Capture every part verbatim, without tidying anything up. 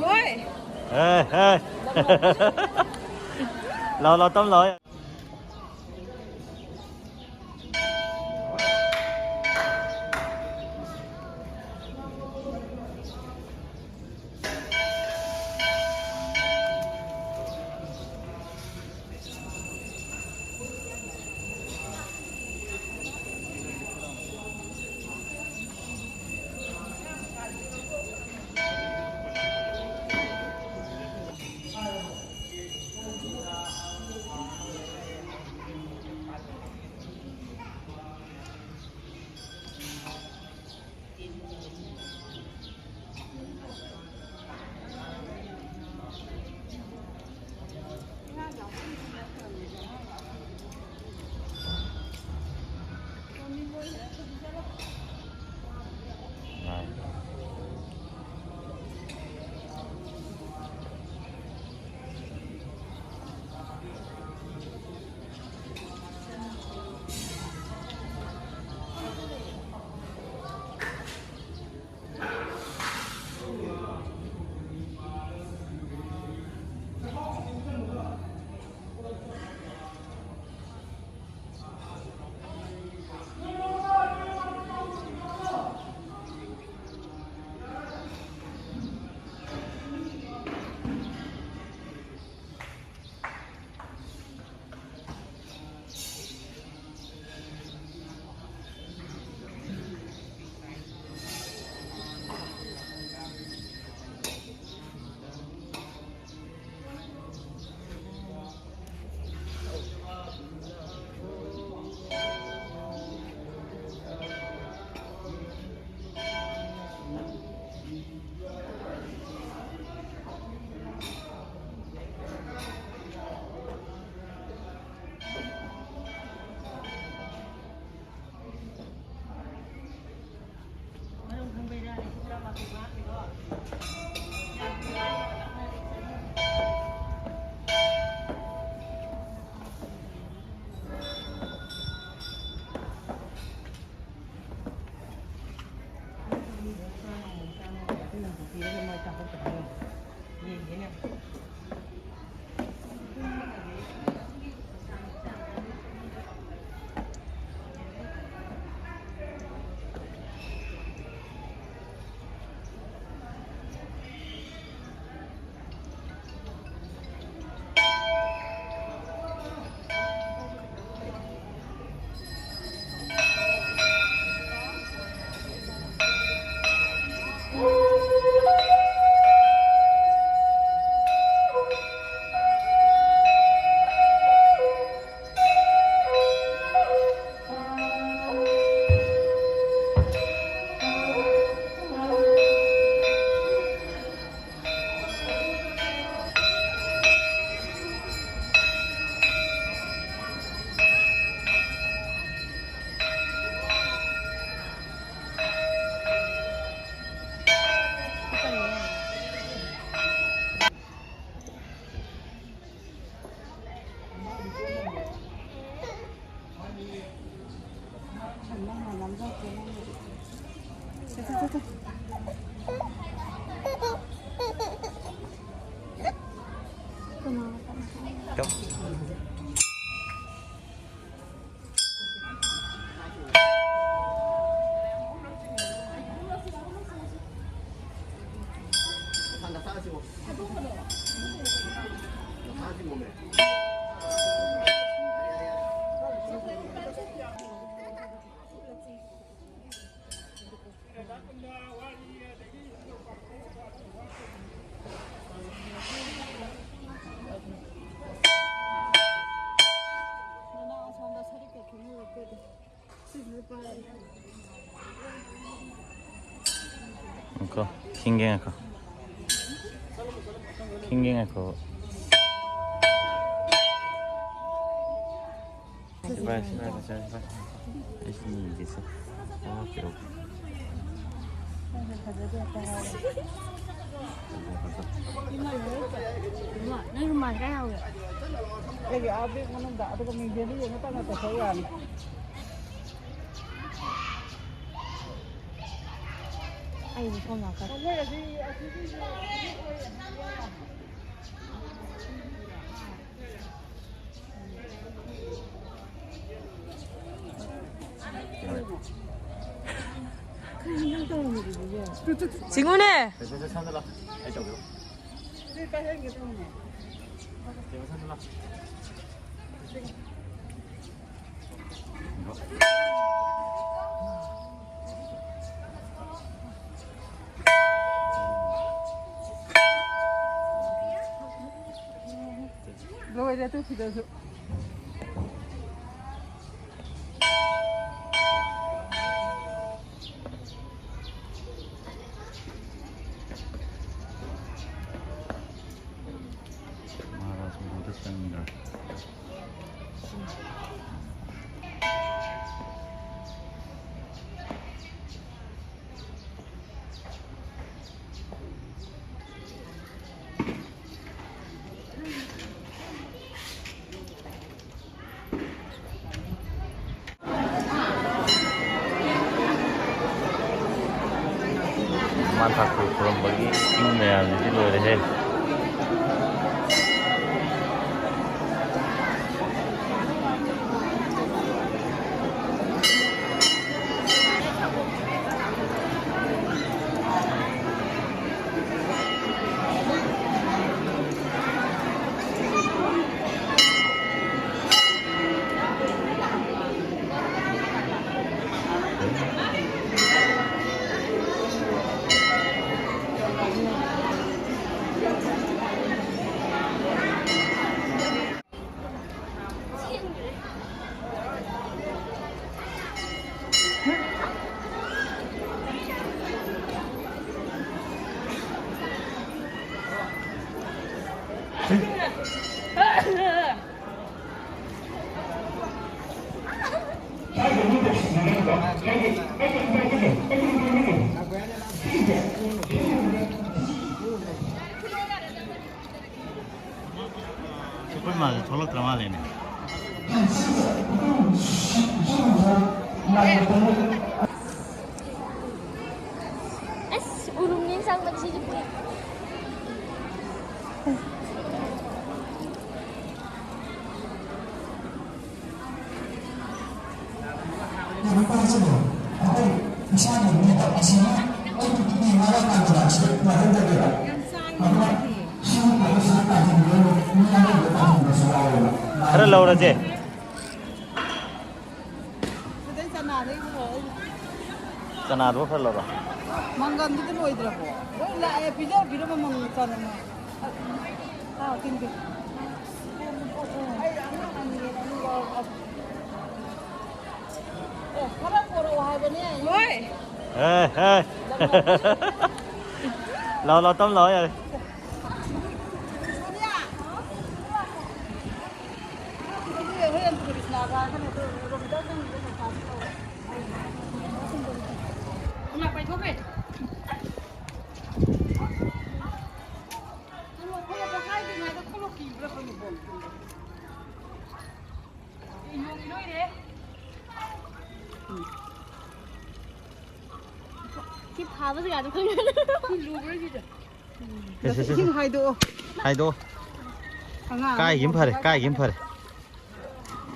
ꯍꯣꯏ꯫ ꯑꯦ, ꯑꯦ꯫ ꯂꯥꯎ, ꯂꯥꯎ, ꯇꯝ ꯂꯥꯎ꯫ ꯅꯪꯅ ꯅꯝꯖꯧ, ꯅꯪꯅ꯫ ꯁꯦ, ꯁꯦ, ꯁꯦ, ꯁꯦ꯫ ꯀꯞ꯫ ꯉꯥꯏꯈꯣ, ꯈꯤꯡꯒꯦ ꯉꯥꯏꯈꯣ꯫ ꯈꯤꯡꯒꯦ ꯉꯥꯏꯈꯣ꯫ ꯁꯤ ꯚꯥꯏ, ꯁꯤ ꯚꯥꯏ, ꯁꯤ ꯚꯥꯏ, ꯁꯤ ꯚꯥꯏ꯫ ꯑꯩꯁꯨ ꯌꯦꯡꯒꯦꯁꯦ꯫ Okay, okay. ꯐꯖꯗꯦ, ꯐꯖꯗꯦ꯫ ꯏꯃꯥ, ꯅꯪ ꯔꯨꯃꯥꯜ ꯀꯥꯏ ꯌꯥꯎꯒꯦ? ꯑꯩꯒꯤ ꯑꯥ ꯕꯦꯛ ꯃꯅꯨꯡꯗ, ꯑꯗꯨꯒ ꯃꯤꯡꯁꯦꯜꯗ ꯌꯦꯡꯉ ꯇꯞꯅ ꯇꯧꯊꯣꯛ ꯌꯥꯅꯤ꯫ ꯑꯩꯗꯤ ꯁꯣꯝ ꯅꯥꯀꯟ꯫ ꯁꯤꯡꯉꯨꯅꯦ꯫ ꯂꯣꯏꯔꯦ ꯑꯗꯨ ꯐꯤꯗꯁꯨ꯫ ꯃꯍꯥꯔꯥꯖ ꯃꯍꯥꯗ ꯆꯪꯗ꯭ꯔꯥ? ꯃꯥꯟ ꯊꯥꯛꯄ ꯈꯨꯔꯨꯝꯕꯒꯤ ꯀ꯭ꯌꯨ ꯃꯌꯥꯝꯁꯤꯗꯤ ꯂꯣꯏꯔꯦꯍꯦ꯫ ꯁꯨꯄꯔ ꯃꯥꯔꯀꯦꯠ ꯊꯣꯛꯂꯛꯇ꯭ꯔ ꯃꯥꯜꯂꯦꯅꯦ꯫ ꯑꯁ, ꯎꯔꯨꯝꯅꯦ ꯆꯪꯕꯗ ꯁꯤꯁꯨ ꯄꯨꯏ꯫ ꯈꯔ ꯂꯧꯔꯁꯦ꯫ ꯁꯤꯗꯩ ꯆꯅꯥꯗꯩ ꯄꯨꯔꯛꯑꯣ꯫ ꯆꯅꯥꯗꯨ ꯈꯔ ꯂꯧꯔꯣ꯫ ꯃꯪꯒꯟꯗꯨꯗꯤ ꯂꯣꯏꯗ꯭ꯔꯕꯣ? ꯂꯣꯏ ꯂꯥꯛꯑꯦ, ꯄꯤꯖꯔ ꯄꯤꯔꯝꯕ ꯃꯪꯒꯟ ꯆꯅꯥ꯫ ꯑꯥ, ꯇꯤꯟꯒꯤ꯫ ꯑꯩ ꯑꯉꯥꯡ ꯑꯅꯤꯅꯦ, ꯑꯅꯤ ꯌꯥꯎꯔꯛꯑꯣ꯫ ꯑꯦ, ꯈꯔ ꯄꯣꯔꯛꯑꯣ ꯍꯥꯏꯕꯅꯦ꯫ ꯍꯣꯏ꯫ ꯑꯦ, ꯑꯦ꯫ ꯂꯥꯎ, ꯂꯥꯎ, ꯇꯞ ꯂꯥꯎ ꯌꯥꯔꯦ꯫ ꯁꯣꯅꯤꯌꯥ꯫ ꯐꯥꯕ ꯖꯒꯥꯗꯣ ꯈꯪꯗꯦ꯫ ꯁꯦ, ꯁꯦ, ꯁꯦ, ꯁꯦ꯫ ꯏꯁꯤꯡ ꯍꯥꯏꯗꯣꯛꯑꯣ꯫ ꯍꯥꯏꯗꯣꯛꯑꯣ꯫ ꯑꯉꯥꯡ ꯀꯥꯏꯒꯤꯝ ꯐꯔꯦ, ꯀꯥꯏꯒꯤꯝ ꯐꯔꯦ꯫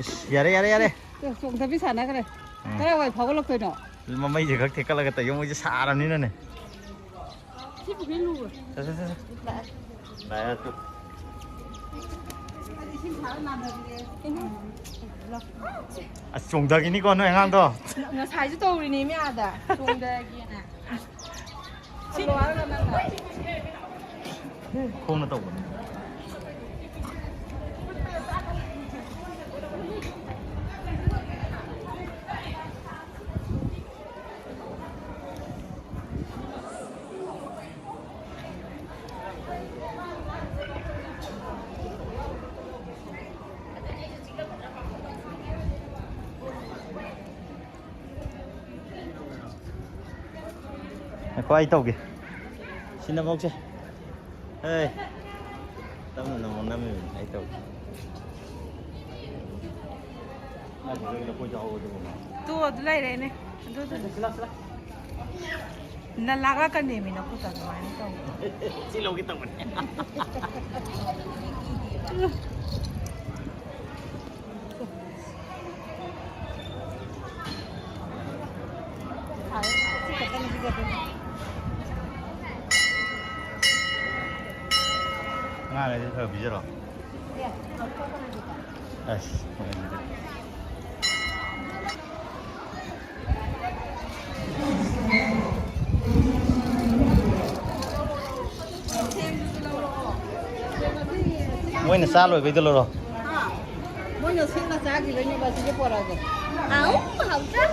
ꯏꯁ, ꯌꯥꯔꯦ, ꯌꯥꯔꯦ, ꯌꯥꯔꯦ꯫ ꯆꯣꯡꯊꯕꯤ ꯁꯥꯟꯅꯈ꯭ꯔꯦ꯫ ꯎꯝ꯫ ꯀꯗꯥꯏꯋꯥꯏ ꯐꯥꯎꯒꯠꯂꯛꯇꯣꯏꯅꯣ? ꯃꯃꯩꯁꯦ ꯈꯛ ꯊꯦꯛꯀꯠꯂꯒ ꯇꯧꯏ, ꯃꯣꯏꯁꯦ ꯁꯥꯔꯕꯅꯤꯅꯅꯦ꯫ ꯁꯤ ꯄꯨꯈ꯭ꯔꯤ ꯂꯨꯕ꯭ꯔꯣ? ꯁꯦ, ꯁꯦ, ꯁꯦ, ꯁꯦ꯫ ꯂꯥꯛꯑꯦ ꯇꯨ꯫ ꯑꯁ, ꯆꯣꯡꯊꯈꯤꯅꯤꯀꯣ ꯅꯣꯏ ꯑꯉꯥꯡꯗꯣ꯫ ꯉꯁꯥꯏꯁꯨ ꯇꯧꯔꯤꯅꯦ ꯃꯤ ꯑꯥꯗ꯫ ꯆꯣꯡꯊꯒꯦꯅ꯫ ꯈꯣꯡꯅ ꯇꯧꯕꯅꯦ꯫ ꯉꯥꯏꯈꯣ, ꯑꯩ ꯇꯧꯒꯦ꯫ ꯁꯤ ꯅꯝꯍꯧꯁꯦ꯫ ꯑꯦ, ꯇꯞꯅ ꯅꯝꯃꯣ, ꯅꯝꯃꯤꯕꯅꯤ, ꯑꯩ ꯇꯧꯒꯦ꯫ ꯅꯪ ꯈꯨꯗꯩ ꯂꯧꯈꯣꯏ ꯆꯥꯍꯧꯕꯗꯨꯕꯨ꯫ ꯇꯨ, ꯑꯗꯨ ꯂꯩꯔꯦꯅꯦ꯫ ꯑꯗꯨ, ꯑꯗꯨ꯫ ꯁꯤꯂꯥ, ꯁꯤꯂꯥ꯫ ꯅ ꯂꯥꯛꯂꯛꯀꯅꯦꯃꯤ ꯅꯈꯨꯠꯇ ꯑꯗꯨꯃꯥꯏꯅ ꯇꯧꯕ꯫ ꯁꯤ ꯂꯧꯒꯦ ꯇꯧꯕꯅꯦ꯫ ꯑꯉꯥꯡꯈꯩꯗꯤ ꯈꯔ ꯄꯤꯖꯔꯣ꯫ ꯑꯁ꯫ ꯃꯣꯏꯅ ꯆꯥ ꯂꯣꯏꯕꯩꯗ ꯂꯧꯔꯣ꯫ ꯃꯣꯏꯅ ꯁꯦꯝꯃ ꯆꯥꯈꯤꯕꯩꯅꯦꯕ ꯑꯁꯤꯒꯤ ꯄꯣꯔꯛꯑꯒꯦ꯫ ꯍꯥꯎ, ꯍꯥꯎꯇ꯭ꯔꯥ?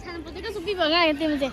ꯁꯥꯟꯅꯄꯣꯠꯇ ꯀꯩꯁꯨ ꯄꯤꯕ ꯑꯉꯥꯡ ꯅꯠꯇꯦ ꯃꯁꯦ꯫